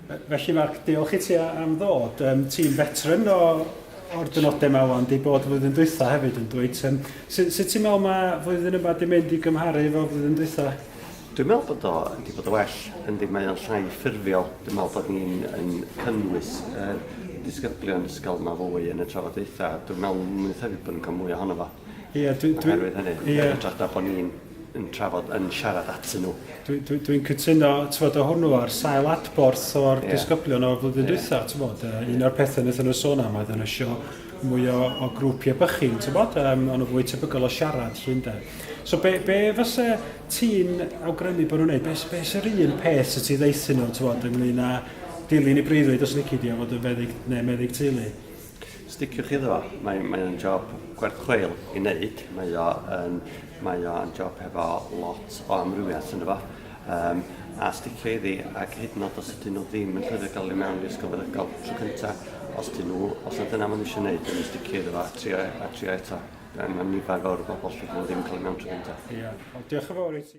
Felly Mark, diolch i ti am ddod. Um, ti'n veteran o, o'r dynodau yma wan, di bod flwyddyn dwytha hefyd yn dwyt. Um, sut, sut ti'n meddwl mae flwyddyn yma di mynd i gymharu efo flwyddyn dwytha? Dwi'n meddwl bod o wedi bod yn well, yndi, mae o'n llai ffurfiol. Dwi'n meddwl bod ni'n yn cynnwys yr disgyblion ysgol yma fwy yn y trafodaethau. Dwi'n meddwl mwy thebyg bod nhw'n cael mwy ohono fo. Ie, dwi... dwi Oherwydd hynny, ie. yn hytrach na bod ni'n yn trafod, yn siarad atyn nhw. Dwi'n dwi, dwi cytuno, t'mod, o hwnnw ar sail adborth o'r Ie. disgyblion o'r flwyddyn Ie. dwytha, t'mod, yy, un o'r pethau wnaethon nhw sôn am oedd nhw isio mwy o, o grwpiau bychin, t'mod, um, o'n nhw fwy tebygol o siarad, 'lly ynde. So be, be fyse ti'n awgrymu bod nhw'n neud? Be, be sy'r un peth sydd ti ddeithyn nhw, t'mod, ynglyn â dilyn i breuddwyd os lici di o fod yn feddyg neu meddyg teulu? Sticiwch iddo fo. Mae, mae o'n job gwerth chweil i wneud. Mae o yn, mae o'n job hefo lot o amrywiaeth ynddo fo. Um, a sticio iddi ac hyd yn oed os ydyn nhw ddim yn llwyddo gael i mewn i ysgol feddygol tro cynta, os ydyn nhw, os na dyna maen nhw eisiau gwneud, yn sticio iddo fo a trio, a trio eto. Mae nifer fawr o bobl lle nhw ddim yn cael i mewn tro cynta. Ia, wel diolch yn fawr i ti.